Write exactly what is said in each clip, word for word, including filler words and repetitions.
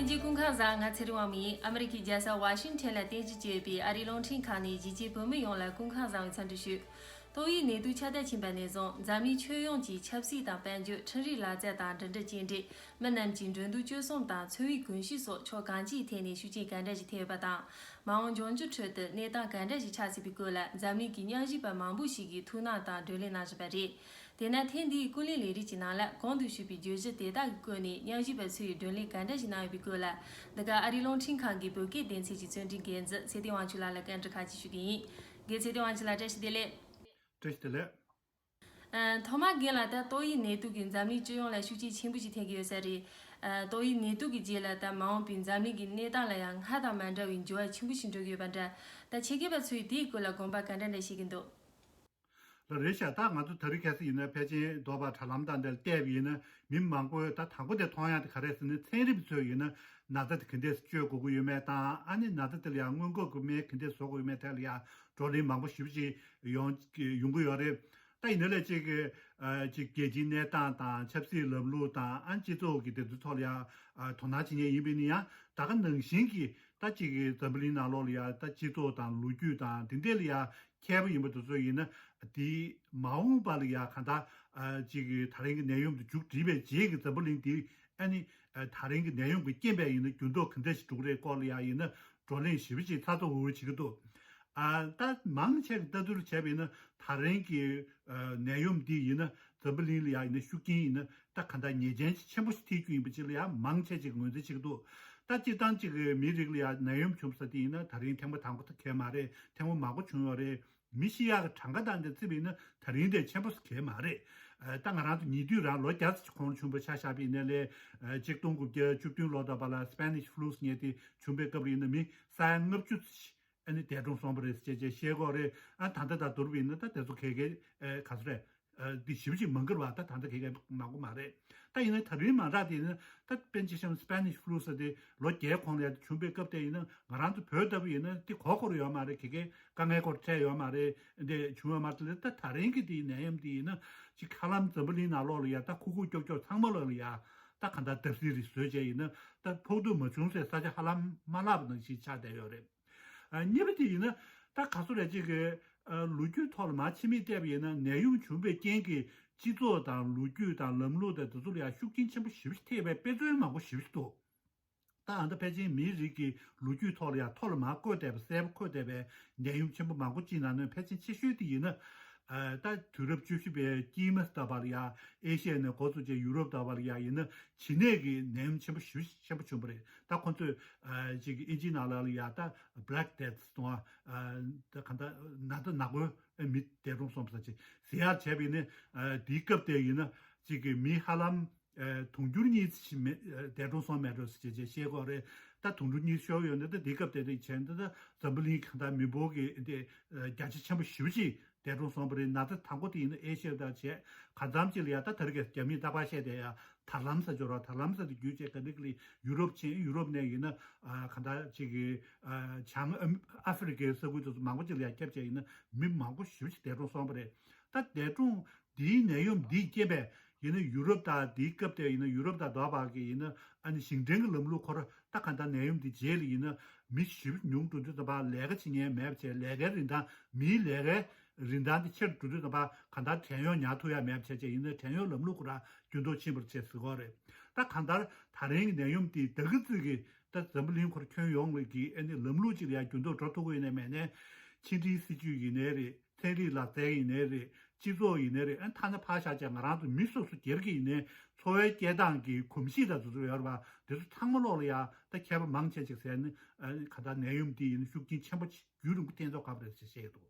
ལྷན་རྒྱས་སྐུ་ཁམས་བཟང་། ང་ཚེ་རིང་དབང་མོ་ཡིན། ཨ་མི་རི་ཀའི་རྒྱལ་ས་ཝ་ཤིང་ཊོན་ལ་རྟེན་གཞི་བྱས་པའི་ཨ་རིའི་རླུང་འཕྲིན་ཁང་ནས་གཞིས་བྱེས་བོད་མི་ཡོངས་ལ་སྐུ་ཁམས་བཟང་བའི་འཚམས་འདྲི་ཞུ། ཏོག་དབྱིབས་ནད་དུག་ཁྱབ་གདལ་ཕྱིན་པ་ནས་བཟུང་འཛམ་གླིང་ཁྱོན་ཡོངས་ཀྱི་ཆབ་སྲིད་དང་དཔལ་འབྱོར། འཕྲུལ་རིག་ལག་རྩལ་དང་འགྲིམ་འགྲུལ་སྐྱེལ་འདྲེན། མི་རྣམས་ཀྱི་འགྲོ་འདུག་སྤྱོད་གསུམ་དང་འཚོ་བའི་གོམས་གཤིས་སོགས་ཕྱོགས་གང་ཅིའི་ཐད་ནས་ཤུགས་རྐྱེན་ག་འདྲ་ཞིག་ཐེབས་ཡོད་པ་དང་། མ་འོངས་འབྱུང་འགྱུར་ཁྲོད་དུ་གནས་སྟངས་ག་འདྲ་ཞིག་ཆགས་སྲིད་པའི་སྐོར་ལ་འཛམ་གླིང་གི་ཉམས་ཞིབ་པ་མང་པོ་ཞིག་གིས་ཐུགས་སྣང་དང་བགྲོ་གླེང་གནང་བཞིན་པ་རེད། དེས་ན་ཐེངས་འདིའི་ཀུན་གླེང་ལས་རིམ་གྱི་ནང་ལ་གོང་དུ་ཞུས་པའི་བརྗོད་གཞི་དེ་དག་གི་སྐོར་ནས་ཉམས་ཞིབ་པ་ཚོས་བགྲོ་གླེང་ག་འདྲ་ཞིག་གནང་ཡོད་པའི་སྐོར་ལ། འདི་ག་ཨ་རིའི་རླུང་འཕྲིན་ཁང་གི་བོད་སྐད་སྡེ་ཚན་གྱི་རྩོམ་སྒྲིག་འགན་འཛིན་ཚེ་བརྟན་དབང་ཕྱུག་ལགས་ལ་བཀའ་འདྲི་ཁག་ཅིག་ཞུ་གི་ཡིན། རྒན་ཚེ་བརྟན་དབང་ཕྱུག་ལགས། བཀྲ་ཤིས་བདེ་ལེགས། བཀྲ་ཤིས་བདེ་ལེགས། ཨ། ཐོག་མར་རྒན་ལགས། ད་ཏོག་དབྱིབས་ནད་དུག་གིས་འཛམ་གླིང་སྤྱི་ཡོངས་ལ་ཤུགས་རྐྱེན་ཆེན་པོ་ཞིག་ཐེབས་ཀྱི་ཡོད་ས་རེད། ཨ། ཏོག་དབྱིབས་ནད་དུག་གི་རྗེས་ལ་ད་མ་འོངས་པའི་འཛམ་གླིང་གི་གནས་སྟངས་ལ་ཡང་སྔར་དང་མ་འདྲ་བའི་འགྱུར་བ་ཆེན་པོ་ཞིག་འགྲོ་གི་ཡོད་པ་འདྲ། ད་ཆེད་མཁས་པ་ཚོས་དེའི་སྐོར་ལ་དགོངས་པ་ག་འདྲ་འདྲ་བཞེས་ཀྱི་འདུག་ལགས་རེད་ཤག་ད་ང་ཚོ་དེ་རིང་ཁ་སང་ཡིན་ན་ཕལ་ཆེར་འདོད་པ་དྲ་ལམ་དང་འདིར་བལྟས་པ་ཡིན་ན་མི་མང་པོས་ད་དང་པོ་དེ་མཐོང་ཡག་དེ་ག་རེ་རེད་ཟེར་ན། ཚན་རིག་པ་ཚོས་ཡིན་ན་ན་ཚ་དེ་ག་འདྲས་སེ་བཅོས་དགོས་ཀྱི་ཡོད་མེད་དང་། ཨ་ནི་ན་ཚ་དེ་ལ་ཡང་སྔོན་འགོག་གི་སྨན་ག་འདྲས་བཟོ་དགོས་ཡོད་མེད་ཐད་ལ་ཡང་བགྲོ་གླེང་མང་པོ་ཞེ་པོ་ཅིག་ཡོང་ཡོང་གི་ཡོད་རེད། ད་ཡིན་ན་ལས་གཅིག་གི་ཨ་གཅིག་རྒྱལ་སྤྱིའི་གནས་སྟངས་དང་ཆབ་སྲིད་ལམ་ལུགས་དང་། ཨ་སྤྱི་ཚོགས་ཀྱི་དེ་ཚོའི་ཐོག་ལ་ཡང་ཨ་དོ་སྣང་བྱེད་མཁན་ཡིན་པ་ཡིན་ན་ཡང་། ད་ག་ནང་བཞིན་གྱི་ད་གཅིག་གི་འཛམ་བུ་གླིང་ནང་ལོགས་ལ་ཡང་ད་སྤྱི་ཚོགས་དང་ལོ་རྒྱུས་དང་དེ་འདྲས་ལ་ཡང་མཁས་པ་ཡིན་པ་དེ་ཚོ་ཡིན་ན། དེ་མ་འོངས་པ་ལ་ཡང་གང་ལྟར་ཨ་གཅིག་གི་ད་རིང་གི་ནད་ཡམས་དེ་མཇུག་བསྒྲིལ་བའི་རྗེས་ཀྱི་འཛམ་བུ་གླིང་འདི་ཨ་ནི་ཨ་ད་རིང་གི་ནད་ཡམས་ཀྱི་རྐྱེན་པས་ཡིན་ན་འགྱུར་ལྡོག་ག་འདྲ་ཞིག་འགྲོ་གི་རེད་སྐོར་ལ་ཡང་ཡིན་ན་བགྲོ་གླེང་ཞེ་པོ་ཅིག་ཚ་ཚ་འུར་འུར་བྱེད་ཀྱི་འདུག་ཨ་ད་མང་ཆེ་གི་ལྟ་ཚུལ་བྱས་པ་ཡིན་ན་ད་རིང་གི་ཨ་ནད་ཡམས་འདི་ཡིན་ན་འཛམ་བུ་གླིང་ལ་ཡང་ཡིན་ན་ཤུགས་རྐྱེན་ཡིན་ན་ད་གང་ལྟར་ཉེས་ཅན་ཆེན་པོ་ཞིག་ཐེབས་རྒྱུ་ཡིན་པ་ཅིག་ལ་ཡང་མང་ཆེ་ཅིག་ངོས་འཛིན་བྱེད་ཀྱི་འདུག་ད་སྤྱིར་བཏང་གཅིག་གི་མིའི་རིགས་ལ་ཡང་ནད་ཡམས་བྱུང་ས་དེ་ཡིན་ན་ད་རིང་ཐེངས་མ་དང་པོ་དེ་གང་ཡང་མ་རེད། ཐེངས་མ་མང་པོ་བྱུང་ཡོད་རེད། མི་ཤི་ཡག་གི་གྲངས་ཀ་དང་དེ་བརྩིས་པ་ཡིན་ན་ད་རིང་དེ་ཆེན་པོ་ཞིག་གང་ཡང་མ་རེད། ཨ་ད་ང་རང་ཚོ་ཉེ་དུས་རང་ལོ་བརྒྱ་ཙམ་གོང་ལ་བྱུང་བ་ཆ་བཞག་པ་ཡིན་ན་ལས་ཨ་གཅིག་སྟོང་དགུ་བརྒྱ་བཅུ་བདུན་ལོ་ཙམ་པ་ལ་Spanish flu ཟེར་མཁན་དེ་བྱུང་བའི་སྐབས་ལ་ཡིན་ན་མི་ས་ཡ་ལྔ་བཅུ་ཙམ་ཞིག་ཨ་ནི་འདས་གྲོངས་སོང་བ་རེད་ཟེར་བྱས་བྱས་བཤད་ཀྱི་ཡོད་རེད། ཨ་ད་ལྟ་དང་བསྡུར་བ་ཡིན་ན་ད་དེ་ཚོ་ག་གེ་ཨ་ག་ཚོད་རེད། ཨ་འདི་ཞེ་པོ་ཅིག་མང་གི་རེད་པ། ད་ད་ལྟ་ག་གེ་མང་པོ་མ་རེད། ད་ཡིན་ན་ད་རིང་མ་རག་དེ་ཡིན་ན་ད་དཔེར་ན་ཆ་བཞག་ན་Spanish flu ཟེར་དེ་ལོ་བརྒྱའི་གོང་ལ་ཡར་བྱུང་བའི་སྐབས་དེ་ཡིན་ན་ང་རང་ཚོ་བོད་ལྟ་བུ་ཡིན་ན་དེ་གོ་དགོས་རེད་ཡོད་མ་རེད། ག་གེ་དཀའ་ངལ་སྐོར་འཕྲད་ཡོད་མ་རེད། འདི་བྱུང་ཡོད་མ་རེད། ད་ད་རིང་གི་དེའི་ནད་ཡམས་དེ་ཡིན་ན་ཅིག་ཧ་ལམ་འཛམ་བུ་གླིང་ནང་ལོགས་ལ་ཡ་ད་ཁུག་ཁུག་ཀྱོག་ཀྱོག་ཚང་མ་ལོགས་ལ་ཡ་ད་གང་ལྟར་བརྡབ་གསིག་རེ་བཟོས་བྱས་ཡིན་ན་ད་ཕོག་ཐུག་མ་བྱུང་སའི་ས་ཆ་ཧ་ལམ་མ་ལྷག་པ་ནང་བཞིན་ཆགས་བསྡད་ཡོད་རེད། ཨ་གཉིས་པ་དེ་ཡིན་ན་ད་ག་ཚོད་རེད། ཅིག་གི་ཨ་ལོ་རྒྱུས་ཐོག་ལ་མར་ཕྱི་མིག་བལྟས་པ་ཡིན་ན་ནད་ཡམས་བྱུང་བའི་རྐྱེན་གྱིས་སྤྱི་ཚོགས་དང་ལོ་རྒྱུས་དང་ལམ་ལུགས་དང་དེ་ཚོ་ལ་ཡང་ཤུགས་རྐྱེན་ཆེན་པོ་ཞེ་པོ་ཞིག་ཐེབས་པའི་དཔེ་མཚོན་མང་པོ་ཞེ་པོ་ཞིག་འདུག་ད་ཨ་ད་ཕལ་ཆེར་མིའི་རིགས་ཀྱི་ལོ་རྒྱུས་ཐོག་ལ་ཡང་ཐོ་ལ་མར་བཀོད་བསྡད་པ་གསལ་པོ་བཀོད་བསྡད་པའི་ནད་ཡམས་ཆེན་པོ་མང་པོ་གཅིག་ནང་ནས་ཕལ་ཆེར་ཆེ་ཤོས་དེ་ཡིན་ན། ཨ་ད་དུས་རབས་བཅུ་བཞི་པའི་དཀྱིལ་མ་ལྟ་བུ་ལ་ཡ་ཨེ་ཤི་ཡ་ནས་འགོ་བཙུགས་བྱས་ཡུ་རོབ་ལྟ་བུ་ལ་ཡ་ཡིན་ན་བྱེ་ནད་ཀྱི་ནད་ཡམས་ཆེན་པོ་ཞེ་པོ་ཆེན་པོ་ཆེན་པོ་རེད། ད་ཁོ་ཚོས་ཨ་ཅིག་ཨིན་ཇིའི་ནང་ལ་ལ་ཡ་ད་Black Death ཟེར་བ། ཨ་ད་ག་ད་ན་ད་ནག་པོའི་མི་འདས་གྲོངས་སོང་བ་ཅིག་ཟེར་ཡག་བྱས་པ་ཡིན་ན། ཨ་དེའི་སྐབས་དེ་ཡིན་ན་ཅིག་གི་མི་ཧ་ལམ་ཨ་དུང་ཕྱུར་གཉིས་ཙམ་ཞིག་མེད་ཨ་འདས་གྲོངས་སོང་མེད་འགྲོ་ཟེར་བྱས་བྱས་བཤད་ཀྱི་ཡོད་རེད། ད་དུང་ཕྱུར་གཉིས་ཤོར་ཡོད་ན་ད་དེའི་སྐབས་དེ་དེ་བྱས་ན་ད་འཛམ་བུ་གླིང་གང་ལྟར་མི་འབོར་གྱི་འདི་ཨ་བརྒྱ་ཆ་ཆེན་པོ་ཞེ་པོ་ཅིག་འདས་གྲོངས་སོང་བ་རེད། ན་ཚ་དང་པོ་དེ་ཡིན་ན་ཨེ་ཤི་ཡ་དང་བྱས། གང་འཚམ་ཅིག་ལ་ཡ་ད་དེ་རིང་གི་རྒྱ་མིས་རྟག་པར་བཤད་བསྡད་ཡ་དར་ལམ་ས་འབྱོར་བ། དར་ལམ་ས་དེ་བརྒྱུད་བྱས་ག་འདྲ་གི་ལ་ཡུ་རོབ་ཕྱིན། ཡུ་རོབ་ནས་ཡིན་ན་ཨ་གང་ལྟར་ཅིག་གི་ཨ་བྱང་ཨ་ཧྥེ་རི་ཀའི་ས་ཁུལ་དེ་ཚོ་མང་པོ་ཅིག་ལ་ཡ་ཁྱབ་བྱས་ཡིན་ན་མི་མང་པོ་ཞེ་པོ་ཅིག་འདས་གྲོངས་སོང་བ་རེད། ད་འདས་གྲོངས་འདིའི་ནད་ཡམས་འདིའི་རྐྱེན་པས་ཡིན་ན་ཡུ་རོབ་དང་དེའི་སྐབས་དེ་ཡིན་ན་ཡུ་རོབ་དང་འདོགས་པ་གི་ཡིན་ན་ཨ་ནི་ཞིང་བྲན་གྱི་ལམ་ལུགས་ཁོ་ར་ད་གང་ལྟར་ནད་ཡམས་འདི་རྗེས་ལ་ཡིན་ན་མི་ཞེ་པོ་ཉུང་འགྲོ་དུས་ཙམ་པ་ལས་ཀ་བྱེད་མཁན་མེད་པ་བྱས། ལས་ཀའི་རིན་ཐང་མིའི་ལས་ཀའི་རིན་ཐང་དེ་ཆེར་འགྲོ་དུས་ཙམ་པ་གང་ལྟར་བྲན་གཡོག་ཉར་ཐུབ་ཡ་མེད་པ་བྱས་བྱས་ཡིན་ན་བྲན་གཡོག་ལམ་ལུགས་ཁོ་ར་འགྱུར་ལྡོག་ཕྱིན་པ་རེད་ཟེར་གྱི་ཡོད་རེད། ད་གང་ལྟར་ད་རིང་གི་ནད་ཡམས་འདི་ད་གི་ཙམ་གྱི་ད་འཛམ་བུ་གླིང་ཁོ་ར་ཁྱོན་ཡོངས་ལ་གི་ཨ་ནི་ལམ་ལུགས་ཅིག་ལ་ཡ་འགྱུར་ལྡོག་འགྲོ་ཐུབ་ཀྱི་ཡོད་ནའི་མེད་ནའི་ཕྱི་འབྲེལ་སྲིད་ཇུས་ཡིན་ནའི་རེད། ཚན་རིག་ལག་རྩལ་ཡིན་ནའི་རེད། སྤྱི་ཚོགས་ཡིན་ནའི་རེད། ཨ་ཐ་ན་ཕར་བཞག་བྱས་ང་རང་ཚོ་མི་སོ་སོ་སྒེར་གྱི་ཡིན་ནའི་འཚོ་བའི་སྐྱེལ་སྟངས་ཀྱི་གོམས་གཤིས་དང་དེ་ཚོ་ཡོད་རེད་པ། དེ་ཚོ་ཚང་མ་ལོག་ལ་ཡ་ད་མཁས་པ་མང་ཆེ་ཅིག་ཟེར་ནི་ཨ་ག་ད་ནད་ཡམས་འདི་ཡིན་ན་ཤུགས་རྐྱེན་ཆེན་པོ་རྒྱུན་རིང་པོ་བསྟན་ཚོགས་ག་པ་རེད་ཅེས་བཤད་ཀྱི་འདུག་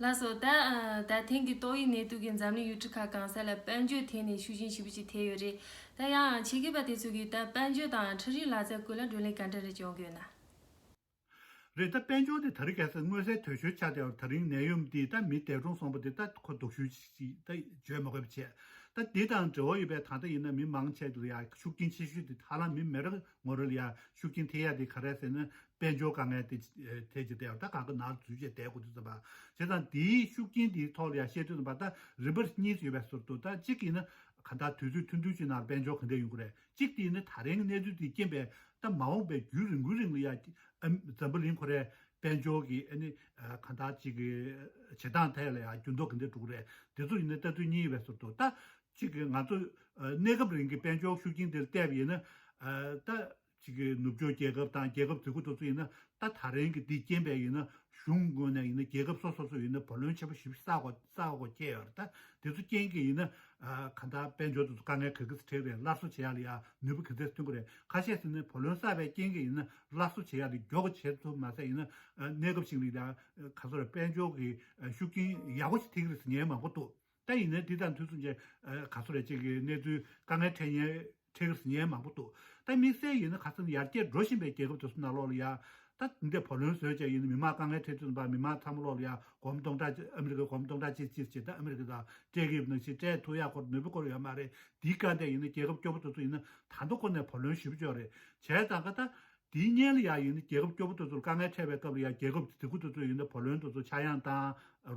ལགས་སོ། ད་ཨ་ད་ཐེངས་ཀྱི་ཏོག་དབྱིབས་ནད་དུག་གིས་འཛམ་གླིང་ཡུལ་གྲུ་ཁག་གང་ས་ལ་དཔལ་འབྱོར་ཐད་ནས་ཤུགས་རྐྱེན་ཞེ་པོ་ཅིག་ཐེབས་ཡོད་རེད། ད་ཡང་ཆེད་མཁས་པ་དེ་ཚོ་གིས་ད་དཔལ་འབྱོར་དང་འཕྲུལ་རིག་ལག་རྩལ་སྐོར་ལ་བགྲོ་གླེང་ག་འདྲ་རེ་བྱུང་གི་ཡོད་ན། རེད། ད་དཔལ་འབྱོར་དེ་ད་རིང་ཁ་སང་མངོན་གསལ་དོད་ཤོས་ཆགས་བསྡད་པ། ད་རིང་ནད་ཡམས་འདིས་ད་མི་འདས་གྲོངས་སོང་བ་དེ་ད་ཁོ་སྡུག་ཤོས་ཅིག་ད་བརྗོད་མ་དགོས་པ་བྱས། ད་འདི་དང་འབྲེལ་བ་ཡོད་པའི་ད་ལྟ་ཡིན་ན་མི་མང་ཆེ་ལ་ཡ་ཤུགས་རྐྱེན་ཆེ་ཤོས་དེ་ཧ་ལམ་མི་མི་རེ་ངོ་རེ་ལ་ཡ་ཤུགས་རྐྱེན་ཐེབས་ཡ་དེ་ག་རེ་ཟེར་ན་དཔལ་འབྱོར་དཀའ་ངལ་དེ་ཐེབས་ཀྱི་བསྡད་པ། ད་གང་ག་ནང་འཛུལ་བྱས་བསྡད་དགོས་དུས་ཙམ་པ། བྱས་ཙང་དེའི་ཤུགས་རྐྱེན་དེའི་ཐོག་ལ་ཡ་བཤད་དུས་ཙམ་པ་ད་རིམ་པ་གཉིས་ཡོད་པའི་ཟུར་དུ་ད་གཅིག་ཡིན་ན། གང་ལྟར་དུས་ཚོད་ཐུང་ཐུང་ཅིག་ནང་དཔལ་འབྱོར་ག་འདྲ་ཡོང་གི་རེད། གཅིག་དེ་ཡིན་ན་ད་རིང་གི་གནས་ཚུལ་དེ་རྐྱེན་པས་ད་མ་འོངས་པའི་རྒྱུན་རིང་པོའི་རིང་ལ་ཡ་ཨམ་འཛམ་བུ་གླིང་ཁོ་རའི་དཔལ་འབྱོར་གྱི་ཨ་ནི་ཨ་གང་ལྟར་ཅིག་གི་བྱེད་སྟངས་ཐད་ལ་ཡ་འགྱུར་ལྡོག་ག་འདྲ་འགྲོ་གི་རེད། དེ་ཚོ་ཡིན་ན་ལྟ་ཚུལ་གཉིས་ཡོད་པའི་བཟོ་འདུག་ད་ཅིག་གི་ང་ཚོ་ཨ་གནས་སྐབས་རིང་གི་དཔལ་འབྱོར་ཤུགས་རྐྱེན་དེར་བལྟས་པ་ཡིན་ན་ཨ་ད། གཅིག་གི་ནུབ་ཕྱོགས་རྒྱལ་ཁབ་དང་རྒྱལ་ཁབ་ཟེར་གྱི་འདུག་ཚོ་ཡིན་ན་ད་ད་རིང་གི་འདི་རྐྱེན་པས་ཡིན་ན་གཞུང་ངོས་ནས་ཡིན་ན་རྒྱལ་ཁབ་སོ་སོ་སོ་ཡིན་ན་བུ་ལོན་ཆེན་པོ་ཞིག་བསགས་དགོས་བསགས་དགོས་ཁེལ་ཡོད་རེད། ད་དེ་ཚོ་རྐྱེན་གྱིས་ཡིན་ན་ཨ་གང་ལྟར་དཔལ་འབྱོར་དེ་ཚོ་དཀའ་ངལ་ག་གི་སེ་འཕྲད་རེད། སླར་གསོ་བྱེད་ཡག་ལ་ཡ་ནུས་པ་ག་ཚད་ཐོན་གི་རེད། ཁ་ཤས་ཟེར་ན་བུ་ལོན་བསགས་པའི་རྐྱེན་གྱིས་ཡིན་ན་སླར་གསོ་བྱེད་ཡག་ལ་མགྱོགས་པོ་བྱེད་ཐུབ་མ་ཟད་ཡིན་ན་ཨ་གནས་སྐབས་ཤིག་ལ་ཡ་ག་ཚོད་རེད། དཔལ་འབྱོར་གྱི་ཨ་ཤུགས་རྐྱེན་ཡག་པོ་ཞིག་ཐེབས་ཀྱི་རེད་ཟེར་མཁན་མང་པོ་འདུག་ད་ཡིན་ནའི་འདི་དང་དུས་མཚུངས་ཀྱི་ཨ་ག་ཚོད་རེད། ཅིག་གི་གནས་ཚུལ་དཀའ་ངལ་འཕྲད་མཁན་འཕྲད་ཀྱི་ཟེར་མཁན་མང་པོ་འདུག་ད་དམིགས་བསལ་ཡིན་ན་ག་ཚོད་ཡར་རྒྱས་འགྲོ་བཞིན་པའི་རྒྱལ་ཁབ་དེ་ཚོ་ནང་ལོགས་ལ་ཡ་ད་འདི་བུ་ལོན་བཟོས་བྱས་ཡིན་ན་མི་མང་དཀའ་ངལ་འཕྲད་དུས་ཙམ་པ་མི་མང་ཚང་མ་ལོགས་ལ་ཡ་སྒོར་མོ་སྟོང་ཕྲག་ཨ་མི་རི་ཀའི་སྒོར་མོ་སྟོང་ཕྲག་གཅིག་གཅིག་བྱས། ད་ཨ་མི་རི་ཀ་དང་སྤྲད་ཀྱི་ཡོད་པ་ནང་བཞིན་སྤྲད་ཐུབ་ཡག་སྐོར་ནུས་པ་སྐོར་ཡོད་མ་རེད། འདིའི་སྐབས་དེ་ཡིན་ན་རྒྱལ་ཁབ་སྐྱོ་པོ་དེ་ཚོ་ཡིན་ན་ད་ལྟ་ཁོ་ནས་བུ་ལོན་ཞེ་པོ་ཅིག་ཡོད་རེད། བྱས་ཙང་ཀ་ད། དེའི་སྔོན་ལ་ཡང་ཡིན་ན་རྒྱལ་ཁབ་སྐྱོ་པོ་དེ་ཚོར་དཀའ་ངལ་འཕྲད་པའི་སྐབས་ལ་ཡང་རྒྱལ་ཁབ་དེ་ཚོ་དེ་ཚོ་ཡིན་ན་བུ་ལོན་དེ་ཚོ་ཆག་ཡང་དང་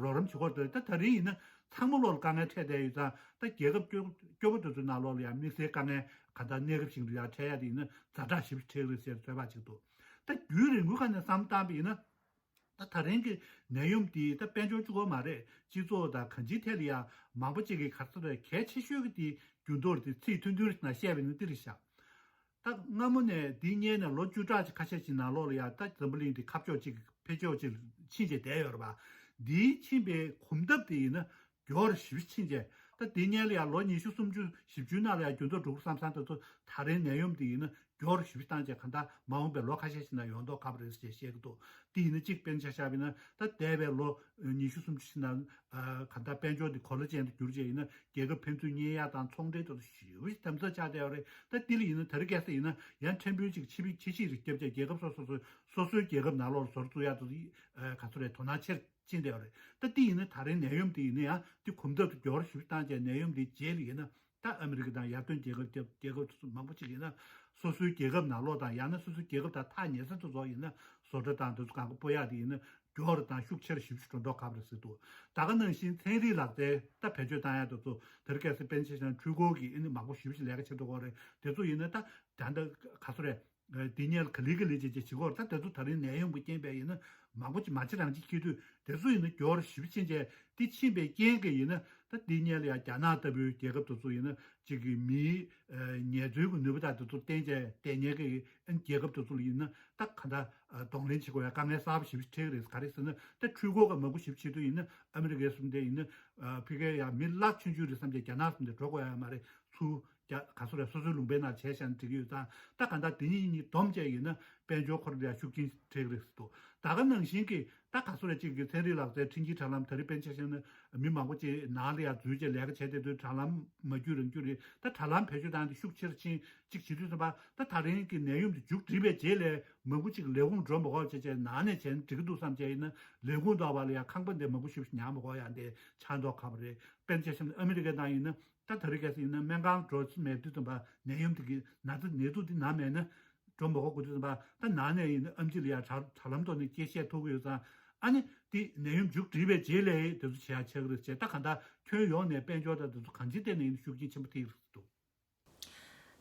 རོགས་རམ་བྱེད་སྐོར་དེ་ད་ད་རིང་ཡིན་ན་ཚང་མ་ལོག་ལ་དཀའ་ངལ་འཕྲད་བསྡད་ཡོད་ཙང་ད་རྒྱལ་ཁབ་སྐྱོ་སྐྱོ་པོ་དེ་ཚོའི་ནང་ལོགས་ལ་ཡང་དམིགས་བསལ་དཀའ་ངལ་ག་འདྲ་གནས་སྐབས་ཤིག་ལ་ཡང་འཕྲད་ཡ་དེ་ཡིན་ན་ཛ་དྲག་ཞེ་པོ་འཕྲད་རེད་ཟེར་ཚོད་དཔག་བྱེད་ཀྱི་འདུག་ད་རྒྱུན་རིང་པོའི་ཁ་ནས་བསམ་བློ་བཏང་པ་ཡིན་ན། ད་ད་རིང་གི་ནད་ཡོམ་འདི་ད་དཔལ་འབྱོར་གཅིག་པོ་མ་རེད། སྤྱི་ཚོགས་དང་གང་ཅིའི་ཐད་ལ་ཡང་མང་པོ་ཅིག་གིས་ག་རེ་ཟེར་རེད། གལ་ཆེ་ཤོས་ཀྱི་དེ་འགྱུར་ལྡོག་དེ་ཚིག་ཐུང་ཐུང་རེ་ནང་བཤད་པ་ཡིན་ན་འདི་རེད་ཤག་ད་སྔ་མོ་ནས་འདི་སྔོན་ནས་ལོ་བཅུ་ཕྲག་ཅིག་ཁ་ཤས་ཅིག་ནང་ལོགས་ལ་ཡང་ད་འཛམ་བུ་གླིང་འདི་ཁ་ཕྱོགས་གཅིག་ཕྱོགས་གཅིག་ཕྱིན་བྱས་བསྡད་ཡོད་རེད་པ། འདིའི་ཕྱིན་པའི་གོམ་སྟབས་དེ་ཡིན་ན་མགྱོགས་རུ་ཞེ་པོ་ཕྱིན་བྱས། ད་དེ་སྔོན་ལ་ཡང་ལོ་ཉི་ཤུ་སུམ་ཅུ་བཞི་བཅུའི་ནང་ལ་ཡང་འགྱུར་ལྡོག་འགྲོ་གི་བསམ་བསམ་དེ་ཚོ་ད་རེས་ནད་ཡོམ་དེ་ཡིན་ན་མགྱོགས་རུ་ཞེ་པོ་བཏང་བྱས། གང་ལྟར་མ་འོངས་པའི་ལོ་ཁ་ཤས་ཤིག་ནང་ཡོང་མདོག་ཁ་པོ་རེད་ཅེས་བཤད་ཀྱི་འདུག་དེ་ཡིན་ན་གཅིག་དཔེར་ན་ཆ་བཞག་པ་ཡིན་ན་ད་འདས་པའི་ལོ་ཉི་ཤུ་སུམ་ཅུ་ཞིག་ནང་ཨ་གང་ལྟར་དཔལ་འབྱོར་དེ་གོ་ལ་ཅན་དུ་གྱུར་བྱས་ཡིན་ན་རྒྱལ་ཁབ་ཕན་ཚུན་གཉེར་ཡ་དང་ཚོང་འབྲེལ་དེ་ཚོ་ཞེ་པོ་ཞིག་དམ་ཟབ་ཆགས་བསྡད་ཡོད་རེད། ད་དེ་ལ་ཡིན་ན་དེ་རིང་ཁ་སང་ཡིན་ན་ཡང་ཕྲན་བུ་ཅིག་ཕྱི་ཕྱི་ཕྱིར་རྒྱབ་བྱས་རྒྱལ་ཁབ་སོ་སོ་སོ་སོ་སོའི་རྒྱལ་ཁབ་ནང་ལོགས་ལ་ཟུར་བཙུགས་ཡ་དེ་ཚོ་ཨ་ག་ཚོད་རེད། དོ་སྣང་ཆེར། ཕྱིན་བསྡད་པ་རེད། ད་དེ་ཡིན་ན་ད་རེས་ནད་ཡོམ་དེ་ཡིན་ན་ཡང་དེ་གོམ་སྟབས་དེ་མགྱོགས་རུ་ཞེ་པོ་བཏང་བྱས། ནད་ཡོམ་དེའི་རྗེས་ལ་ཡིན་ན་ད་ཨ་མི་རི་ཀ་དང་ཡར་ཐོན་རྒྱལ་ཁབ་རྒྱབ་རྒྱལ་ཁབ་དེ་ཚོ་མང་པོ་ཅིག་ཡིན་ན་སོ་སོའི་རྒྱལ་ཁབ་ནང་ལོགས་དང་ཡང་ན་སོ་སོའི་རྒྱལ་ཁབ་དང་ཐག་ཉེ་ས་དེ་ཚོ་ཡིན་ན་བཟོ་གྲྭ་དང་དེ་ཚོ་གང་ག་སྤོ་ཡག་དེ་ཡིན་ན་མགྱོགས་རུ་དང་ཤུགས་ཆེ་རུ་ཞེ་པོ་ཅིག་འགྲོ་མདོག་ཁ་པོ་རེད་ཟེར་འདུག་ད་ག་ནང་བཞིན་ཚན་རིག་ལག་རྩལ་ད་བེད་སྤྱོད་བཏང་ཡག་དེ་ཚོ་དེ་རིང་ཁ་སང་དཔེར་ན་ཆ་བཞག་ན་འཕྲུལ་འཁོར་གྱི་ཨ་ནི་མང་པོ་ཞེ་པོ་ཅིག་ལས་ཀ་བྱེད་འགྲོ་གི་རེད། དེ་ཚོ་ཡིན་ན་ད་ད་ལྟ་ག་ཚོད་རེད། དེ་སྔོན་ལ་ག་ལེ་ག་ལེ་བྱས་བྱས་བྱེད་ཀྱི་ཡོད་རེད། ད་དེ་ཚོ་ད་རིང་ནད་ཡོམ་གྱི་རྐྱེན་པས་ཡིན་ན་མང་པོ་ཅིག་མ་བྱེད་རང་བྱེད་འཁྱེར་དུས་དེ་ཚོ་ཡིན་ན་མགྱོགས་རུ་ཞེ་པོ་ཕྱིན་བྱས། དེ་ཕྱིན་པའི་རྐྱེན་གྱིས་ཡིན་ན་ད་དེ་སྔོན་ལ་ཡང་རྒྱ་ནག་ལྟ་བུའི་རྒྱལ་ཁབ་དེ་ཚོ་ཡིན་ན་གཅིག་གི་མིའི་ཨ་ངལ་རྩོལ་གྱི་ནུས་པ་དང་དེ་ཚོ་བརྟེན་བྱས་བསྡད་མཁན་གྱི་ཨ་རྒྱལ་ཁབ་དེ་ཚོ་ལ་ཡིན་ན་ད་ག་འདྲ་ཨ་གདོང་ལེན་བྱེད་དགོས་ཡ་དཀའ་ངལ་གསར་པ་ཞེ་པོ་ཅིག་འཕྲད་ཀྱི་རེད། ག་རེ་ཟེར་ན་ད་འཕྲུལ་འཁོར་གྱི་མང་པོ་ཞེ་པོ་ཕྱིན་དུས་ཡིན་ན་ཨ་མི་རི་ཀའི་གསུམ་དེ་ཡིན་ན་ཨ་ཕ་གིར་ཡང་མི་རླབས་ཆུང་ཆུང་རེད་བསམ་བྱས་རྒྱ་ནག་གསུམ་དེ་འགྲོ་དགོས་ཡ་མ་རེད། ཚུར་རྒྱ་ག་ཚོད་རེད། སོ་སོའི་ལུང་པའི་ནང་བྱས་བཞག་ན་འགྲིག་གི་ཡོད་ཙང་། ད་གང་ལྟར་དེ་གཉིས་གཉིས་བསྡོམས་བྱས་ཡིན་ན་དཔལ་འབྱོར་ཁོ་རང་ལ་ཡང་ཤུགས་རྐྱེན་འཕྲད་ཀྱི་རེད་ཟེར་འདུག་ད་ག་ནང་བཞིན་གྱི་ད་ག་ཚོད་རེད། གཅིག་གི་ཚན་རིག་ལག་རྩལ་འཕྲིན་སྐྱེལ་དྲ་ལམ་ད་རེས་དཔེར་ན་ཆ་བཞག་ན་མི་མང་པོ་ཅིག་ནང་ལ་ཡང་འཛུལ་བྱས་ལས་ཀ་བྱས་བསྡད་དུས་དྲ་ལམ་མ་བརྒྱུད་རང་བརྒྱུད་རེད། ད་དྲ་ལམ་བེད་སྤྱོད་བཏང་སྟེ་ཤུགས་ཆེ་རུ་ཕྱིན་གཅིག་བྱེད་དུས་ཙམ་པ་ད་ད་རིང་གི་ནད་ཡོམ་དེ་མཇུག་བསྒྲིལ་བའི་རྗེས་ལ་མང་པོ་ཅིག་ལས་ཁུངས་འགྲོ་མ་དགོས་བྱས་བྱས་ནང་ནས་བྱས་ན་འགྲིག་གི་འདུག་བསམ་བྱས་ཡིན་ན་ལས་ཁུངས་འགྲོ་བ་ལ་ཡང་ཁང་པ་འདི་མང་པོ་ཞིག་ཉར་མ་དགོས་ཡ་འདི་ཆགས་མདོག་ཁ་པོ་རེད། དཔེར་ན་ཆ་བཞག་ན་ཨ་མི་རི་ཀའི་ནང་ཡིན་ན། ད་དེ་རིང་ཁ་སང་ཡིན་ན་སྨན་ཁང་འགྲོ་ས་མེད་དུས་ཙམ་པ་ནད་ཡོམ་དེ་གི་ན་ཚ་ནད་དུག་དེ་ན་མེད་ན་འགྲོ་མ་དགོས་དུས་ཙམ་པ་ད་ནང་ནས་ཡིན་ན་ཨེམ་ཆི་ལ་ཡ་དྲ་དྲ་ལམ་ཐོག་ནས་སྐད་བཤད་ཐུབ་ཀྱི་ཡོད་ཙང་། ཨ་ནི་དེ་ནད་ཡོམ་མཇུག་སྒྲིལ་བའི་རྗེས་ལ་དེ་ཚོ་བྱེད་ཡ་ཆགས་ཀྱི་རེད་ཅེས། ད་གང་ལྟར་ཁྱོན་ཡོངས་ནས་དཔལ་འབྱོར་དང་དེ་ཚོ་གང་ཅིའི་ཐད་ནས་ཡིན་ན་ཤུགས་རྐྱེན་ཆེན་པོ་ཐེབས་ཀྱི་རེད་འདུག་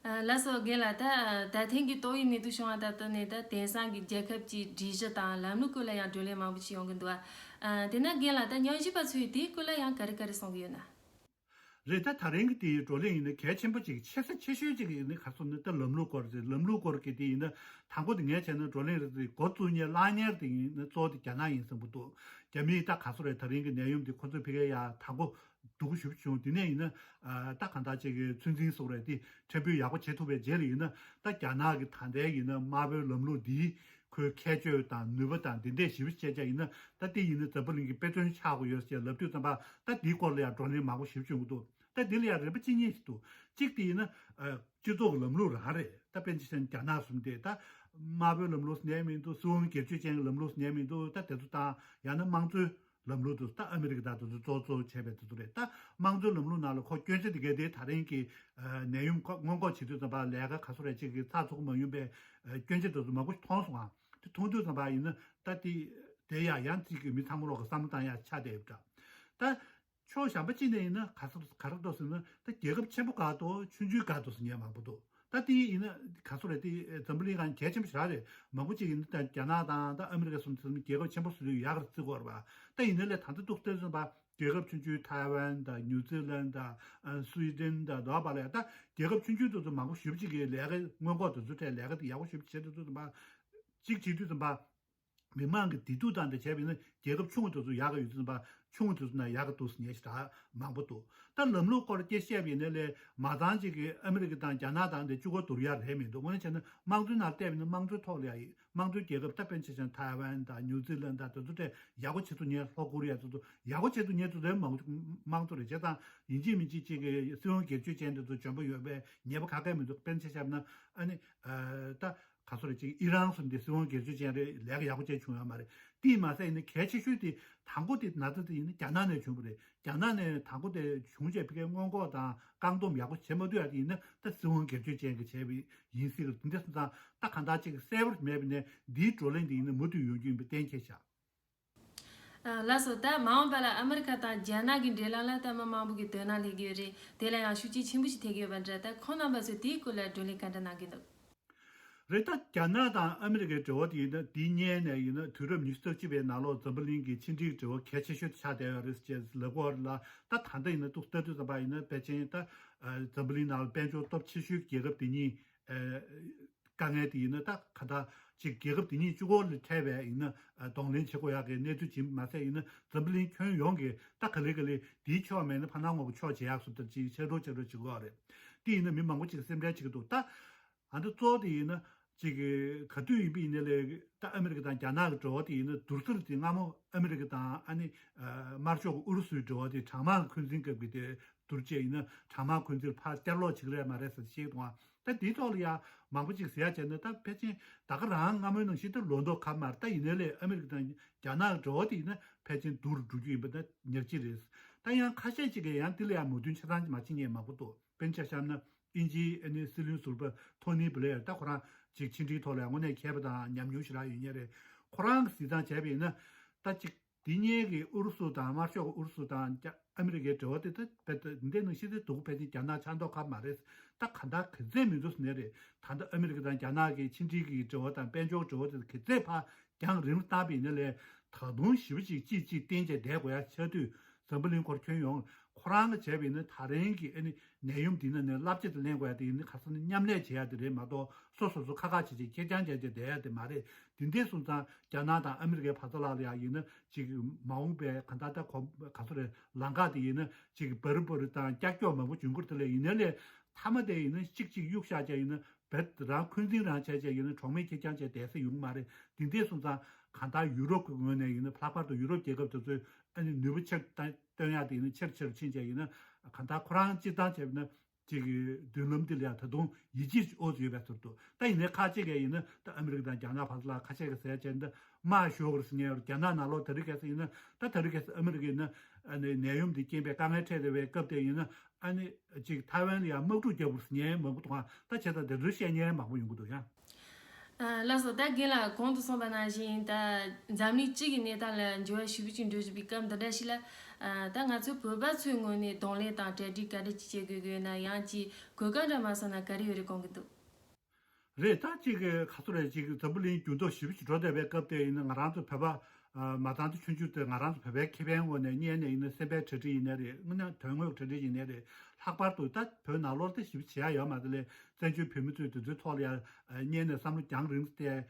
ལགས་སོ་རྒན་ལགས། ད་ད་ཐེངས་ཀྱི་ཏོག་དབྱིབས་ནད་དུག་བྱུང་བ་དང་བསྟུན་ནས་ད་དེང་སང་གི་རྒྱལ་ཁབ་ཀྱི་སྒྲིག་གཞི་དང་ལམ་ལུགས་སྐོར་ལ་ཡང་བགྲོ་གླེང་མང་པོ་ཞིག་ཡོང་གི་འདུག་ཨ། དེས་ན་རྒན་ལགས་ད་ཉམས་ཞིབ་པ་ཚོས་དེའི་སྐོར་ལ་ཡང་ག་རེ་ག་རེ་གསུང་གི་ཡོད་ན། རེད། ད་ད་རིང་གི་དེའི་བགྲོ་གླེང་ཡིན་ན་གལ་ཆེན་པོ་ཅིག་ཆེ་ས་ཆེ་ཤོས་ཅིག་ཡིན་ན་ག་རེ་ཟེར་ན་ད་ལམ་ལུགས་སྐོར་རེད། ལམ་ལུགས་སྐོར་གྱི་དེ་ཡིན་ན་དང་པོ་དེ་ངས་བྱས་ན་བགྲོ་གླེང་རེད་དེ་འགོ་བཙུགས་མཁན་བླངས་མཁན་དེ་ཡིན་ན་གཙོ་བོ་དེ་རྒྱ་ནག་ཡིན་བསམ་གྱི་འདུག་རྒྱ་མིས་ད་ག་རེ་ཟེར་རེད། ད་རིང་གི་ནད་ཡོམ་དེ་ཁོ་ཚོས་ཕ་གིར་ཡ་དང་པོ་སྡུག་གུ་ཞེ་པོ་བྱུང་། དེ་ནས་ཡིན་ན་ཨ་ད་གང་ལྟར་ཅིག་གི་ཚོད་འཛིན་སོགས་རེད་དེ་ཕྲན་བུ་ཡག་པོ་བྱེད་ཐུབ་པའི་རྗེས་ལ་ཡིན་ན་ད་རྒྱ་ནག་གི་ད་ལྟའི་ཡིན་ན་དམར་པོའི་ལམ་ལུགས་འདིའི་ཁོའི་ཁྱད་ཆོས་དང་ནུས་པ་དང་འདི་འདྲས་ཞེ་པོ་བཤད་ཀྱང་ཡིན་ན་ད་དེ་ཡིན་ན་འཛམ་བུ་གླིང་གི་དཔེ་མཚོན་ཆགས་དགོས་ཡོད་ཅེས་ལབ་དུས་ཙམ་པ་ད་འདིའི་སྐོར་ལ་ཡང་བགྲོ་གླེང་མང་པོ་ཞེ་པོ་བྱུང་གི་འདུག་ད་འདི་ལ་ཡང་རིམ་པ་གཅིག་གཉིས་ཤིག་འདུག་གཅིག་དེ་ཡིན་ན་ཨ་སྤྱི་ཚོགས་ཀྱི་ལམ་ལུགས་རང་རེད། ད་དཔེར་ན་ཆ་བཞག་ན་རྒྱ་ནག་བཟུམ་དེ་ད་དམར་པོའི་ལམ་ལུགས་ཟེར་མཁན་མི་འདུག་སྲིད་དབང་སྒེར་གཅོད་ཅན་གྱི་ལམ་ལུགས་ཟེར་མཁན་མི་འདུག་ད་དེ་ཚོ་དང་ཡང་ན་དམངས་གཙོའི་ལམ་ལུགས་དེ་ཚོ་ད་ཨ་མི་རི་ཀ་དང་དེ་ཚོ་གཙོ་གཙོ་བྱས་པའི་དེ་ཚོ་རེད། ད་དམངས་གཙོའི་ལམ་ལུགས་ནང་ལ་ཁོ་སྐྱོན་ཆ་དེ་གའི་དེ་ད་རིང་གི་ཨ་ནད་ཡོམ་ཁོ་སྔོན་འགོག་བྱེད་དུས་ཙམ་པ་ལས་ཀ་ག་ཚོད་རེ་ཅིག་གི་ཚགས་ཚུད་མ་ཡིན་པའི་ཨ་སྐྱོན་ཆ་དེ་ཚོ་མང་པོ་ཞིག་མཐོང་སོང་ཨ། དེ་མཐོང་དུས་ཙམ་པ་ཡིན་ན་ད་དེ་དེ་ཡང་ཡང་ཅིག་གི་མི་ཚང་མ་ལོག་གི་བསམ་བློ་བཏང་ཡ་ཆགས་བསྡད་ཡོད་འདྲ། ད་ ཕྱོགས་གཞན་པ་གཅིག་ནས་ཡིན་ན་ག་ས་ག་རེ་འདུག་ཟེར་ན། ད་རྒྱལ་ཁབ་ཆེན་པོ་དགའ་འདུག་ཆུང་ཆུང་དགའ་འདུག་ཟེར་མཁན་མང་པོ་འདུག་ད་དེ་ཡིན་ན་ག་ཚོད་རེད། དེ་འཛམ་བུ་གླིང་སྒང་གལ་ཆེན་པོ་ཞེ་དྲག་རེད། མང་པོ་ཅིག་ཡིན་ན་ད་རྒྱ་ནག་དང་ད་ཨ་མི་རི་ཀ་སོགས་དེ་ཚོ་རྒྱལ་ཁབ་ཆེན་པོ་བཟོ་དུས་ཡག་རེད་བརྩི་གི་ཡོད་རེད་པ། ད་ཡིན་ན་ལས་ད་ལྟ་ཏོག་ཙམ་ཙམ་པ་རྒྱལ་ཁབ་ཆུང་ཆུང་ཐའེ་ཝན་དང་ནིའུ་ཛི་ལན་དང་སུའི་ཌེན་དང་དེ་པ་ལ་ཡ། ད་རྒྱལ་ཁབ་ཆུང་ཆུང་དེ་ཚོ་མང་པོ་ཞེ་པོ་ཅིག་གིས་ལས་ཀ་སྔོན་འགོག་དེ་ཚོ་ཐད་ལས་ཀ་དེ་ཡག་པོ་ཞེ་པོ་བྱེད་དུས་ཙམ་པ། གཅིག་བྱེད་དུས་ཙམ་པ། མི་མང་གི་བདེ་སྡུག་དང་དེ་བྱས་པ་ཡིན་ན་རྒྱལ་ཁབ་ཆུང་བ་དེ་ཚོ་ཡག་གི་ཡོད་དུས་ཙམ་པ། ཆུང་བ་དེ་ཚོ་ན་ཡག་གི་འདུག་ཟེར་མཁན་ཞེ་དྲག་མང་པོ་འདུག་ད་ལམ་ལུགས་སྐོར་སྐད་བཤད་པ་ཡིན་ན་ལས་མ་ཚང་གཅིག་གིས་ཨ་མི་རི་ཀ་དང་རྒྱ་ནག་དང་དེ་གཅིག་པོ་བསྡུར་ཡག་རེད་མི་འདུག་དངོས་གནས་བྱས་ན་དམངས་གཙོའི་ནང་བལྟས་པ་ཡིན་ན་དམངས་གཙོའི་ཐོག་ལ་ཡ་ཡིན། དམངས་གཙོའི་རྒྱལ་ཁབ་ད་དཔེར་ན་ཆ་བཞག་ན་ཐའེ་ཝན་དང་ནིའུ་ཛི་ལན་དང་དེ་ཚོ་ཐད་ཡག་པོ་བྱེད་ཐུབ་མཁན། ལྷོ་ཀོ་རི་ཡ་དེ་ཚོ་ཡག་པོ་བྱེད་ཐུབ་མཁན་དེ་ཚོའི་མང་དམངས་གཙོ་རེད། བྱས་ཙང་ཡིན་གཅིག་མིན་གཅིག་གཅིག་གིས་སྲིད་དབང་སྒེར་གཅོད་ཅན་དེ་ཚོ་འཇོན་པོ་ཡོད་པའི་ཉེས་པ་ག་གེ་མི་འདུག་དཔེར་ན་ཆ་བཞག་ན་ཨ་ནི་ཨ་ད་ག་ཚོད་རེད། ཅིག་ཨི་རན་སོགས་འདི་སྲིད་དབང་སྒེར་གཅོད་ཅན་རེད། ལས་ཀ་ཡག་པོ་བྱས་བྱུང་ཡོད་མ་རེད། དེས་མ་ཟད་ཡིན་ན་གལ་ཆེ་ཤོས་དེ་དང་པོ་དེ་ན་ཚ་དེ་ཡིན་ན་རྒྱ་ནག་ནས་བྱུང་བ་རེད། རྒྱ་ནག་ནས་དང་པོ་དེ་བྱུང་རྗེས་ཕ་གིའི་སྔོན་འགོག་དང་བཀག་སྡོམ་ཡག་པོ་བྱེད་མ་ཐུབ་ཡ་དེ་ཡིན་ན་ད་སྲིད་དབང་སྒེར་གཅོད་ཅན་གྱིས་བྱས་པ་ཡིན་སྲིད་ཀྱི་རེད། དེ་འདྲ་སོང་ཙང་ད་གང་ལྟར་ཅིག་གསལ་པོ་མེད་པ་ནས་འདིའི་བགྲོ་གླེང་དེ་ཡིན་ན་མུ་མཐུད་ཡོང་རྒྱུ་ཡིན་པ་གཏན་འཁེལ་བཞག་ལགས་སོ། ད་མ་འོངས་པ་ལ་ཨ་མི་རི་ཀ་དང་རྒྱ་ནག་གི་འབྲེལ་ལམ་ལ་ལྟད་མོ་མང་པོ་གི་དོ་སྣང་སླེབས་ཀྱི་ཡོད་རེད། དེ་ལ་ཡང་ཤུགས་རྐྱེན་ཆེན་པོ་ཞིག་ཐེབས་ཀྱི་ཡོད་པ་འདྲ། ད་ཁོང་རྣམ་པ་ཚོས་དེའི་སྐོར་ལ་བགྲོ་གླེང་ག་འདྲ་གནང་གི་འདུག་རེད། ད་རྒྱ་ནག་དང་ཨ་མི་རི་ཀའི་འབྲེལ་བ་དེ་ཡིན་ན་འདི་སྔོན་ནས་ཡིན་ན་དུས་རབས་ཉི་ཤུ་རྩ་གཅིག་པའི་ནང་ལོགས་འཛམ་བུ་གླིང་གི་ཕྱི་འབྲེལ་འབྲེལ་བ་གལ་ཆེ་ཤོས་དེ་ཆགས་བསྡད་ཡོད་རེད་ཅེས་ལབ་ཀྱི་ཡོད་རེད་ལ། ད་ད་ལྟ་ཡིན་ན་ཏོག་ཙམ་ལྟ་དུས་ཙམ་པ་ཡིན་ན་ཕལ་ཆེར་ད་འཛམ་བུ་གླིང་ནང་ལ་དཔལ་འབྱོར་སྟོབས་ཆེ་ཤོས་རྒྱལ་ཁབ་དེ་གཉིས། དཀའ་ངལ་དེ་ཡིན་ན་ད་ག་ད་ཅིག་རྒྱལ་ཁབ་དེ་གཉིས་གཅིག་པོ་ལ་འཕྲད་པའི་ཡིན་ན་གདོང་ལེན་བྱེད་དགོས་ཡག་གི་གནས་ཚུལ་ཅིག་མ་ཟད་ཡིན་ན་འཛམ་བུ་གླིང་ཁྱོན་ཡོངས་ཀྱི་ད་ག་ལེ་ག་ལེ་དེའི་ཕྱོགས་མེད་ན་ཕར་ནང་ངོ་བོ་ཕྱོགས་བྱེད་ཡག་སོགས་ལྟར་ཅིག་ཕྱིར་རོགས་ཕྱིར་རོགས་བྱེད་དགོས་རེད། དེ་ཡིན་ན་མི་མང་པོ་ཅིག་སེམས་ཁྲལ་བྱེད་ཀྱི་འདུག་ད་ཨ་འདི་གཙོ་བོ་དེ་ཡིན་ན་ཅིག་ག་དུས་ཡིན་པ་ཡིན་ན་ལས་ད་ཨ་མི་རི་ཀ་དང་རྒྱ་ནག་གི་འབྲེལ་བ་དེ་ཡིན་ན་བསྡུར་ཚུལ་དེ་སྔ་མོ་ཨ་མི་རི་ཀ་དང་ཨ་ནི་དམར་ཤོག་གི་ཨུ་རུ་སུའི་འབྲེལ་བ་དེ་གྲང་དམག་འཁོན་འཛིན་སྐབས་ཀྱི་དེ། བསྡུར་བྱས་ཡིན་ན་གྲང་དམག་འཁོན་འཛིན་ཕར་བསྐྱར་ལོག་བྱེད་ཀྱི་རེད་མ་རེད་ཟེར་བཤད་འདུག་ད་འདིའི་ཐོག་ལ་ཡང་མང་པོ་ཅིག་ཟེར་ཡ་བྱས་ན་ད་ཕལ་ཆེར་ད་ག་རང་སྔ་མོའི་ནང་བཞིན་ད་ལོ་མདོག་ཁ་མར་ད་ཡིན་ནའི་ལས་ཨ་མི་རི་ཀ་དང་རྒྱ་ནག་གི་འབྲེལ་བ་དེ་ཡིན་ན་ཕལ་ཆེར་སྡུག་རུ་འགྲོ་རྒྱུ་ཡིན་པ་ད་ཉག་གཅིག་རེད། ད་ཡང་ཁ་ཤས་ཅིག་གིས་ཡང་འདི་ལ་ཡང་མོས་མཐུན་ཆ་ཚང་མ་བྱེད་མཁན་མང་པོ་འདུག་དཔེར་ན་ཆ་བཞག་ན་དབྱིན་ཇིའི་ཨ་ནི་སྲིད་བློན་ཟུར་པ་ཐོ་ནི་བྷི་ལེ་ཡར་ད་ཁོ་རང་ཅིག་ཕྱི་འབྲེལ་ཐོག་ལ་ཡང་དངོས་གནས་མཁས་པ་དང་ཉམས་མྱོང་ཞེ་དྲག་ཡོད་མཁན་རེད། ཁོ་རང་གིས་གཟིགས་སྟངས་བྱས་པ་ཡིན་ན་ད་ཅིག་དེ་སྔོན་གྱི་ཨུ་རུ་སུ་དང་དམར་ཤོག་ཨུ་རུ་སུ་དང་རྒྱ་ཨ་མི་རི་ཀའི་འབྲེལ་བ་དེ་ད་དཔེ་ད་འདི་ནང་བཞིན་དེ་འདུག་ཕལ་ཆེར་རྒྱ་ནག་ཆགས་མདོག་ཁ་མ་རེད། ད་ག་འདྲ་ག་ཚད་མི་འདུག་ཟེར་ནའི་རེད། ད་ལྟ་ཨ་མི་རི་ཀ་དང་རྒྱ་ནག་གི་ཕྱི་འབྲེལ་གྱི་འབྲེལ་བ་དང་དཔལ་འབྱོར་འབྲེལ་བ་དེ་ག་ཚད་ཕར་རྒྱང་རིང་བཏང་པ་ཡིན་ན་ལས་ད་དུང་ཞེ་པོ་ཅིག་གཅིག་གཅིག་བརྟེན་བྱས་བསྡད་དགོས་ཡ་ཆགས་དུས་འཛམ་བུ་གླིང་སྐོར་ཁྱོན་ཡོངས་ཁོ་རང་གིས་བྱས་པ་ཡིན་ན་ད་རིང་གི་ཨ་ནི་ནད་ཡམས་འདི་ནང་ནས་བསླབ་བྱ་དེ་ལེན་དགོས་ཡ་དེ་ཡིན་ན་ཁ་སང་ནས་མཉམ་ལས་བྱེད་ཡ་དེ་རེད་མ་གཏོགས་སོ་སོ་སོ་ཁ་ཁ་བྱེད་བྱེད་ཁེར་རྐྱང་བྱས་བྱས་བསྡད་ཡ་དེ་མ་རེད། དེ་འདྲ་སོང་ཙང་རྒྱ་ནག་དང་ཨ་མི་རི་ཀའི་བར་ཐག་ལ་ལ་ཡ་ཡིན་ན། ཅིག་མ་འོངས་པའི་གང་ལྟར་ད་གོ་ག་ཚོད་རེད། ལམ་ཁ་དེ་ཡིན་ན་ཅིག་འབར་འབར་དང་ཀྱག་ཀྱོག་མང་པོ་འབྱུང་གི་རེད། དེ་ལས་ཡིན་ནའི་ལས་མཐའ་མ་དེ་ཡིན་ན་གཅིག་གཅིག་གཡུག་བཞག་བྱས་ཡིན་ན་བེད་རང་འཁོན་འཛིན་རང་བྱས་བྱས་ཡིན་ན་གྲོགས་མེད་ཁེར་རྐྱང་བྱས་བསྡད་ས་ཡོང་གི་མ་རེད། དེ་འདྲ་སོང་ཙང་གང་ལྟར་ཡུ་རོབ་ཀྱི་ངོས་ནས་ཡིན་ན་ལྷག་པར་དུ་ཡུ་རོབ་རྒྱལ་ཁབ་དེ་ཚོས་ཨ་ནི་ནུས་པ་ཆེར་བཏོན་ཡག་དེ་ཡིན་ན་ཆེར་ཆེར་ཕྱིན་བྱས་ཡིན་ན་གང་ལྟར་ཁོ་རང་སྤྱིར་བཏང་བྱས་ན། ཅིག་གི་མདུན་ལམ་འདི་ལ་ཡང་ད་དུང་ཡིད་ཆེས་ཨོ་ཙི་ཡོད་པའི་ཚུལ་དུ། ད་ཡིན་ནའི་ཁ་ཅིག་གིས་ཡིན་ན་ད་ཨ་མི་རི་ཀ་དང་རྒྱ་ནག་བར་ལ་ཁ་ཤས་ཀྱིས་ཟེར་བྱས་ན་ད་དམག་ཤོར་གི་རེད་ཟེར་མཁན་ཡོད་རེད། རྒྱ་ནག་ནང་ལོགས་དེ་རིང་ཁ་སང་ཡིན་ན་ད་དེ་རིང་ཁ་སང་ཨ་མི་རི་ཀ་ཡིན་ན་ཨ་ནི་ནད་ཡམས་འདི་རྐྱེན་པས་དཀའ་ངལ་འཕྲད་བསྡད་པའི་སྐབས་དེ་ཡིན་ན་ཨ་ནི་ཅིག་ཐའེ་ཝན་ལ་ཡང་དམག་འཁྲུག་རྒྱག་དགོས་ཟེར་མཁན་མང་པོ་འདུག་ཨ་ད་བྱས་ཙང་དེ་ཚོའི་བཤད་མཁན་མང་པོ་ཡོང་གི་འདུག་ཡ། ལགས་སོ། ད་རྒན་ལགས་གོང་དུ་གསུངས་པ་ནང་བཞིན་ད་འཛམ་གླིང་སྤྱི་གི་གནས་སྟངས་ལ་འགྱུར་བ་ཞེ་པོ་ཅིག་འགྲོ་བཞིན་པའི་སྐབས་འདི་འདྲ་ཞིག་ལ། ད་ང་ཚོ་བོད་པ་ཚོའི་ངོས་ནས་གདོང་ལེན་དང་གྲ་སྒྲིག་ག་འདྲ་ཅིག་བྱེད་དགོས་ཀྱི་ཡོད་ན། ཡང་ཅིག་གོ་སྐབས་འདྲ་མ་སོང་ན་ག་རེ་ཡོད་རེད་དགོངས་ཀྱི་འདུག་རེད། ད་ཅིག་ག་ཚོད་རེད། ཅིག་འཛམ་བུ་གླིང་འགྱུར་ལྡོག་ཞེ་པོ་ཅིག་འགྲོ་བསྡད་པའི་སྐབས་དེ་ཡིན་ན་ང་རང་ཚོ་བོད་པ་མ་ཚང་དེ་ཆུང་ཆུང་དེ་ང་རང་ཚོ་བོད་པའི་ཁེ་ཕན་ངོས་ནས་གཉེར་ནས་ཡིན་ན་སེམས་པའི་གྲ་སྒྲིག་ཡིན་ནའི་རེད། དངོས་གནས་དོན་དངོས་གྲ་སྒྲིག་ཡིན་ནའི་རེད། ལྷག་པར་དུ་ད་བོད་ནང་ལོགས་དེ་ཞེ་པོ་བྱེད་ཡ་ཡོད་མ་རེད་ལས། བཙན་བྱོལ་བོད་མི་ཚོས་དེ་ཚོའི་ཐོག་ལ་ཡ་གཉེར་ནས་བསམ་བློ་རྒྱང་རིང་དུ་བཏང་།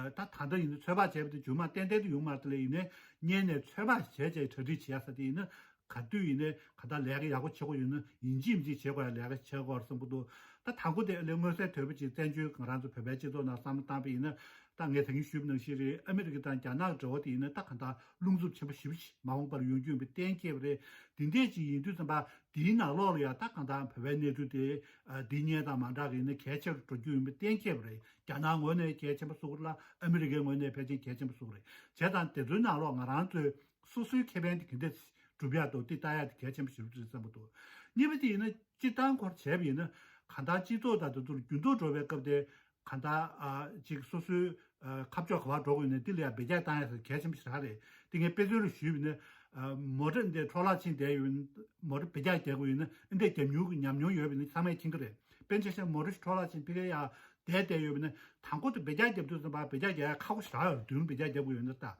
ད་ད་ལྟ་ཡིན་ན་ཚོད་དཔག་བྱས་པ་དེ་རྗེས་མ་ཏན་ཏན་དུ་ཡོང་མ་རེད་ལས། ཡིན་ནའི་གཉེར་ནས་ཚོད་དཔག་བྱས་བྱས་གྲ་སྒྲིག་བྱེད་ཡ་ས་དེ་ཡིན་ན་ག་དུས་ཡིན་ནའི་ག་ད་ལས་ཀ་ཡག་པོ་བྱེད་དགོས་ཡོད་ན་ཡིན་གཅིག་མིན་གཅིག་བྱེད་དགོས་ཡ་ལས་ཀ་བྱེད་དགོས་བསམ་གྱི་འདུག་ད་དང་པོ་དེ་ལས་མངོན་གསལ་དོད་པོ་ཅིག་བཙན་བྱོལ་ང་རང་ཚོ་བོད་པའི་སྤྱི་ཚོགས་ནང་བསམ་བློ་བཏང་པ་ཡིན་ན། ད་ངས་ད་གིན་ཞུས་པ་ནང་བཞིན་རེད། ཨ་མི་རི་ཀ་དང་རྒྱ་ནག་གི་འབྲེལ་བ་དེ་ཡིན་ན་ད་ག་ད་རླུང་འཚུབ་ཆེན་པོ་ཞེ་པོ་ཅིག་མ་འོངས་པར་ཡོང་རྒྱུ་ཡིན་པ་གཏན་འཁེལ་བ་རེད། དེ་འདྲས་ཅིག་ཡིན་དུས་ཙམ་པ་དེའི་ནང་ལོགས་ལ་ཡ་ད་གང་ལྟར་བོད་པའི་གནས་ཚུལ་དེ་ཨ་འདི་སྔོན་དང་མ་འདྲ་གི་ཡིན་ན་གལ་ཆེར་འགྲོ་རྒྱུ་ཡིན་པ་གཏན་འཁེལ་བ་རེད། རྒྱ་ནག་ངོས་ནས་གལ་ཆེན་པོ་བཟོ་གི་རེད་ལ་ཨ་མི་རི་ཀའི་ངོས་ནས་ཕལ་ཆེར་གལ་ཆེན་པོ་བཟོ་གི་རེད། བྱས་ཙང་དེ་ཚོའི་ནང་ལོགས་ང་རང་ཚོས་སོ་སོའི་ཁེ་ཕན་དེ་ག་འདྲས་སྒྲུབ་ཡག་འདུག་དེ་ལྟ་ཡག་དེ་གལ་ཆེན་པོ་ཞེ་པོ་ཅིག་རེད་བསམ་གྱི་འདུག་གཉིས་པ་དེ་ཡིན་ན་སྤྱིར་བཏང་སྐོར་བྱས་པ་ཡིན་ན་གང་ལྟར་སྤྱི་ཚོགས་དང་དེ་ཚོར་འགྱུར་ལྡོག་འགྲོ་བའི་སྐབས་དེ། གང་ལྟར་ཨ་ཅིག་སོ་སོའི་ཨ་ཁ་ཕྱོགས་ག་པར་འགྲོ་དགོས་ནས་འདི་ལ་ཡང་འབུད་རྒྱག་བཏང་ཡ་ཟེར་གལ་ཆེན་པོ་ཞེ་དྲག་རེད། དེ་ངས་དཔེ་མཚོན་རུ་ཞུས་པ་ཡིན་ན་ མོ་ཊ་འདི་འཕྲོ་བརླག་ཕྱིན་བསྡད་ཡོད་ན། མོ་ཊ་བེད་སྤྱོད་རྒྱག་དགོས་ཡོད་ན། འདི་རྒྱབ་མྱུར་གྱི་ཉམས་མྱོང་ཡོད་པ་ཡིན་ན་ཚང་མས་མཁྱེན་གྱི་རེད། དཔེར་ན་ཆ་བཞག་མོ་ཊ་ཞིག་འཕྲོ་བརླག་ཕྱིན་ཕ་གིར་ཡར་བསྡད་བསྡད་ཡོད་པ་ཡིན་ན། དང་པོ་དེ་བེད་སྤྱོད་རྒྱབ་དུས་ཙམ་པ་བེད་སྤྱོད་རྒྱག་ཡ་ཁག་པོ་ཞེ་དྲག་ཡོད་རེད། མདུན་བེད་སྤྱོད་རྒྱབ་དགོས་ཡོད་ན་ད།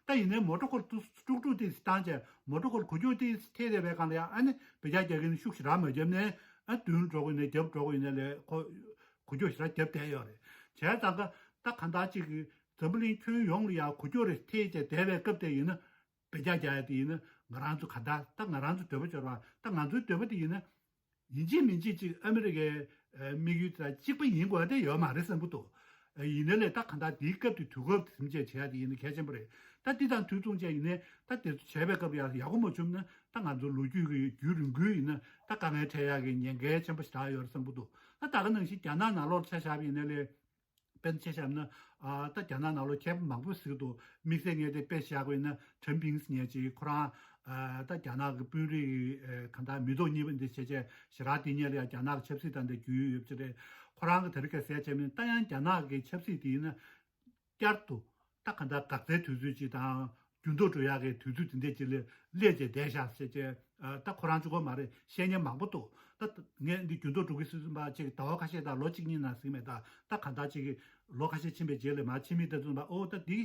ད་ཡིན་ནའི་མོ་ཊ་ཁོ་དཀྲུག་དཀྲུག་ཏིག་ཙམ་བཏང་བྱས། མོ་ཊ་ཁོ་འགུལ་སྐྱོད་ཏིག་ཙམ་ཐེབས་བསྡད་པའི་སྒང་ལ་ཡང་ཨ་ནི་བེད་སྤྱོད་རྒྱག་མཁན་ཤུགས་ཞེ་དྲག་མ་བརྒྱབ་ནའི་ཨ་མདུན་འགྲོ་དགོས་ནའི་རྒྱབ་འགྲོ་དགོས་ཡིན་ནའི་ལས་ཁོ་འགུལ་སྐྱོད་ཞེ་དྲག་བརྒྱབ་བསྡད་ཡོད་རེད། བྱས་ཙང་ཀ་ད་གང་ལྟར་ཅིག་གི་འཛམ་བུ་གླིང་ཁྱོན་ཡོངས་ལ་ཡང་འགུལ་སྐྱོད་རེ་ཐེབས་བྱས་བསྡད་པའི་སྐབས་དེ་ཡིན་ན། བེད་སྤྱོད་རྒྱག་ཡ་དེ་ཡིན་ན་ང་རང་ཚོ་ག་འདྲ། ད་ང་རང་ཚོ་འདོད་པ་འབྱོར་བ། ད་ང་ཚོའི་འདོད་པ་དེ་ཡིན་ན། ཡིན་གཅིག་མིན་གཅིག་ཅིག་ཨ་མི་རི་ཀའི་ཨ་དམིགས་ཡུལ་དང་གཅིག་པ་ཡིན་དགོས་དེ་ཡོད་མ་རེད་བསམ་གྱི་འདུག་ཡིན་ནའི་ལས་ད་གང་ལྟར་དེའི་སྐབས་དེ་དུས་སྐབས་དེ་ཟིན་བྱས་བྱེད་ཡ་དེ་ཡིན་ན་གལ་ཆེན་པོ་རེད། ད་འདི་དང་དུས་མཚུངས་བྱས་ཡིན་ནའི་ད་དེ་ཚོ་བྱས་པའི་སྐབས་ལ་ཡག་པོ་མ་བྱུང་ན། ད་ང་ཚོ་ལོ་རྒྱུས་ཀྱི་རྒྱུན་རིང་པོའི་ཡིན་ན་ད་དཀའ་ངལ་འཕྲད་ཡག་གི་ཉེན་ཁ་ཆེན་པོ་ཞེ་དྲག་ཡོད་རེད་བསམ་གྱི་འདུག་ད་ད་ག་ནང་བཞིན་རྒྱ་ནག་ནང་ལོགས་ཆ་བཞག་པ་ཡིན་ནའི་ལས། དཔེར་ན་ཆ་བཞག་ན། ཨ་ད་རྒྱ་ནག་ནང་ལོགས་མཁས་པ་མང་པོ་ཟེར་གྱི་འདུག་དམིགས་བསལ་ངས་དེ་དཔེ་བཞག་དགོས་ན་ཁྲེན་པིང་ཟེར་མཁན་ཅིག་ཁོ་རང་ཨ་ད་རྒྱ་ནག་གི་དཔོན་རིགས་ཨ་གང་ལྟར་མི་ཐོག་གཉིས་པ་འདི་བྱས་བྱས་ཞེ་དྲག་དེ་སྔོན་ལ་ཡང་རྒྱ་ནག་གི་ཆབ་སྲིད་དང་འདི་རྒྱུས་ཡོད་པ་ཅིག་རེད། ཁོ་རང་གི་དེ་རིང་ཁ་གསལ་བྱས་མིན་ད་ཡང་རྒྱ་ནག་གི་ཆབ་སྲིད་དེ་ཡིན་ན་བསྐྱར་དུ་ད་གང་ལྟར་འགག་རྩའི་དུས་ཚོད་ཅིག་དང་། འགྱུར་ལྡོག་འགྲོ་ཡག་གི་དུས་ཚོད་དེ་འདྲས་ཅིག་ལ་སླེབས་བྱས་བསྡད་ཤག་ཟེར་བྱས། ཨ་ད་ཁོ་རང་གཅིག་པོ་མ་རེད། བཤད་མཁན་མང་པོ་འདུག་ད་ངས་འདི་འགྱུར་ལྡོག་འགྲོ་གི་ཟེར་ཙམ་པ་ཅིག་ཟླ་བ་ཁ་ཤས་དང་ལོ་གཅིག་གཉིས་ནང་ཟིན་མེད། ད་ད་གང་ལྟར་ཅིག་ལོ་ཁ་ཤས་ཕྱིན་པའི་རྗེས་ལ་མར་ཕྱི་མིག་ལྟ་ཙམ་པ། ཨོ་ད་འདི་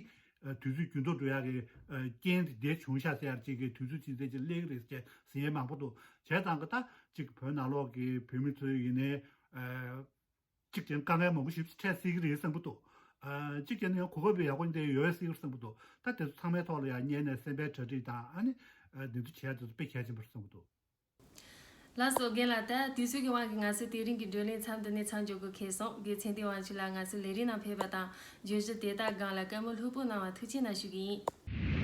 དུས་ཚོད་འགྱུར་ལྡོག་འགྲོ་ཡག་གི་རྐྱེན་དེ་འདྲས་བྱུང་ཤག་ཟེར་ཡག་ཅིག་གི་དུས་ཚོད་ཅིག་དེ་ཅིག་སླེབས་ཀྱི་རེད་ཟེར་ཟིན་མཁན་མང་པོ་འདུག་བྱས་ཙང་གི་ད་ཅིག་བོད་ནང་ལོགས་ཀྱི་བོད་མི་ཚོ་ཡིན་ནའི་ཨ། གཅིག་ཀྱང་དཀའ་ངལ་མང་པོ་ཞིག་འཕྲད་སྲིད་ཀྱི་རེད་བསམ་གྱི་འདུག་ཨ་གཅིག་ཀྱང་ཡང་གོ་སྐབས་ཡག་པོ་འདི་ཡོད་སྲིད་ཀྱི་རེད་བསམ་གྱི་འདུག་ད་དེ་ཚོ་ཚང་མའི་ཐོག་ལ་ཡང་བསྙད་ནས་སེམས་པའི་གྲ་སྒྲིག་དང་། ཨ་ནི་ཨ་འདི་ཚོ་བྱས་དེ་ཚོ་དཔེ་གལ་ཆེན་པོ་རེད་བསམ་གྱི་འདུག་ལགས་སོ། རྒན་ལགས། ད་དུས་ཚོད་ཀྱི་དབང་གིས་ང་ཚོའི་དེ་རིང་གི་བགྲོ་གླེང་མཚམས་འདི་ནས་མཚམས་འཇོག་དགོས་ཁེལ་སོང་། རྒན་ཚེ་བརྟན་དབང་ཕྱུག་ལགས་ང་ཚོའི་ལས་རིམ་ནང་ཕེབས་པ་དང་བརྗོད་གཞི་དེ་དག་སྒང་ལ་བཀའ་མོལ་ལྷུག་པོ་གནང་བར་ཐུགས་རྗེ་གནང་ཞུ་གི་ཡིན།